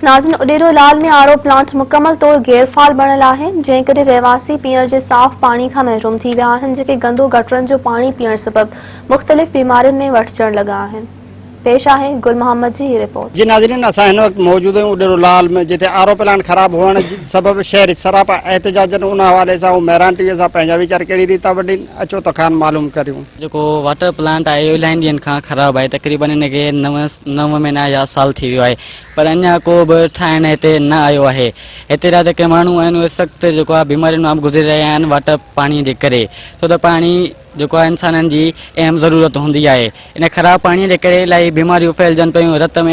ناظرين اڏيرو لال ۾ R O plant مڪمل طور غير فعال بڻيل آهي جنهن ڪري رهواسي پيئڻ جي صاف پاڻي کان محروم ٿي ويا آهن جيڪي گندو گٽرن جو پاڻي پيئڻ سبب مختلف بيمارين ۾ وٺجڻ لڳا آهن پيش آهي گل محمد جي هي رپورٽ. جي ناظرين اسان هن وقت موجود آهيون اڏيرو لال ۾ جتي آر او پلانٽ خراب هئڻ سبب شهري سراپا احتجاجن ان حوالي سان هو مهراڻ ٽي وي سان پنهنجا ويچار ڪهڙي ريت ٿا ونڊين اچو ته کان معلوم ڪريون. جيڪو واٽر پلانٽ آهي اهو الاهي ڏينهن کان خراب آهي تقريبن ان کي نو مهينا يا سال ٿي ويو آهي پر اڃا ڪو به ٺاهڻ هتي نه آيو آهي هتي جا جيڪي ماڻهو آهن اهي سخت جيڪو آهي بيمارين مان به گذري رهيا آهن واٽر پاڻي جي ڪري ڇو ته پاڻي جيڪو آهي انسانن جي اهم ضرورت هوندي آهي ان خراب پاڻي جي ڪري الاهي بيماريون ڦهلجن پيون رت ۾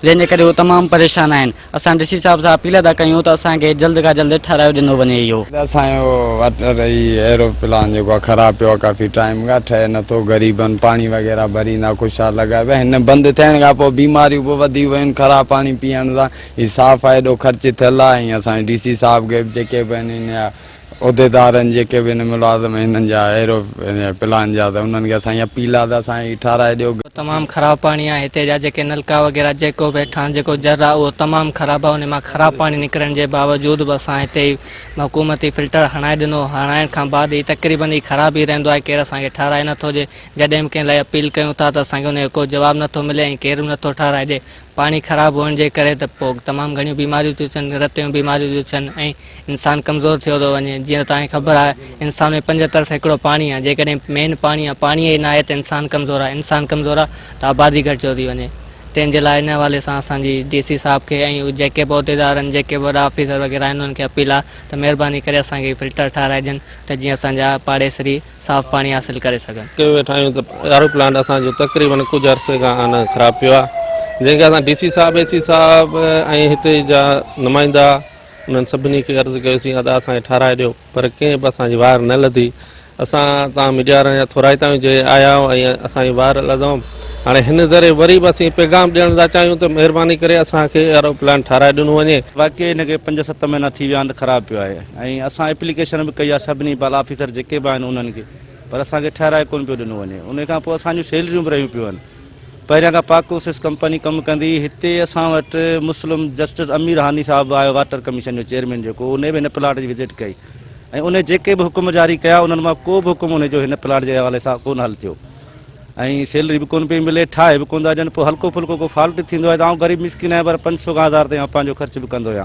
جنهن جي ڪري هو تمام پريشان آهن. اسان ڊي سي صاحب سان اپيل ادا ڪيون ته اسان کي جلد کان جلد ٺهرايو ڏنو وڃي اهو. اسان جو واٽر هي ايرو پلان جيڪو آهي خراب پيو آهي ڪافي ٽائيم کان ٺهي نٿو غريبن پاڻي وغيره ڀريندا خوشحال لڳا پيا هن بند ٿيڻ کان پوء بيماريون به وڌي ويون خراب پاڻي پيئڻ سان هي صاف آهي ايڏو خرچ ٿيل آهي ۽ اسان ڊي سي صاحب کي به جيڪي به آهن هن جا عهديدار آهن جيڪي به هن ملازم هنن جا ايرو پلان جا ته انهن کي اسان جي اپيل آهي ته اسان کي هي ٺهرائي ڏيو. تمام خراب پاڻي آهي هتي جا جيڪي نلڪا وغيره جيڪو به هيٺان جيڪو جر آهي اهو تمام خراب آهي ان مان خراب پاڻي نڪرڻ جي باوجود به اسان هتي حڪومتي فلٽر هڻائي ڏنو هڻائڻ کان بعد هي تقريبن هي خراب ئي رهندو آهي ڪير اسان کي ٺهرائي نٿو ڏي جڏهن به ڪنهن لاء اپيل ڪيون ٿا ته اسان کي ان جو ڪو جواب نٿو ملي ۽ ڪير به نٿو ٺهرائي ڏي پاڻي خراب هئڻ جي ڪري ته پوء تمام گهڻيون بيماريون ٿيون ٿين، رت جون بيماريون ٿيون ٿين ۽ انسان ڪمزور ٿيو ٿو وڃي. جيئن ته توهان کي خبر آهي انسان ۾ 75% پاڻي آهي، جيڪڏهن مين پاڻي آهي، پاڻي ئي ناهي ته انسان ڪمزور آهي، انسان ڪمزور آهي ته آبادي گهٽجيو ٿي وڃي. تنهن جي لاء ان حوالي سان اسان جي ڊي سي صاحب کي ۽ جيڪي به عهديدار آهن، جيڪي به وڏا آفيسر وغيره آهن انهن کي اپيل آهي ته مهرباني ڪري اسان کي فلٽر ٺاهرائي ڏين ته جيئن اسان جا پاڙيسري صاف پاڻي حاصل ڪري سگهن. ڪيو ويٺا آهيون ته آر او پلانٽ اسان جو تقريبن ڪجهه عرصي کان آن خراب پيو آهي جنهن کي اسان ڊي سي صاحب اي سي صاحب ۽ هتي جا نمائندا انهن سڀني کي عرض ڪيوسين ادا اسان کي ٺاراهي ڏيو پر ڪنهن به اسان جي وار نه لڌي اسان توهان ميڊيا وارن جا ٿورائتا آهيون جي آيا آهيو ۽ اسان جي وار لڌو هاڻي هن ذريعي وري به اسين پيغام ڏيڻ ٿا چاهيون ته مهرباني ڪري اسان کي آر او پلانٽ ٺاراهي ڏنو وڃي. واقعي هن کي پنج ست مهينا ٿي ويا آهن ته خراب پيو آهي. ۽ اسان ايپليڪيشن به ڪئي آهي سڀني بالا آفيسر جيڪي به آهن انهن کي پر اسان کي ٺهرائي ڪونه پيو ڏنو وڃي ان کان پوء اسان جون سيلريون به رهيون پيون آهن پهريان کان پاڪوسس ڪمپني ڪم ڪندي هتي اسان وٽ مسلم جسٽس امير هاني صاحب به آيو واٽر ڪميشن جو چيئرمين جيڪو انهي به هن پلاٽ جي وزٽ ڪئي ۽ انهي جيڪي به حڪم جاري ڪيا انهن مان ڪو به حڪم انهي جو هن پلاٽ جي حوالي سان ڪونه حل ٿيو ۽ سيلري به ڪونه پئي ملي ٺاهي به ڪونه ٿا ڏين پوء هلڪو ڦلڪو ڪو فالٽ ٿيندو آهي ته آئون غريب مسڪين آهيان پر 500 کان 1000 تائين آئون پنهنجو خرچ به ڪندو آهيان.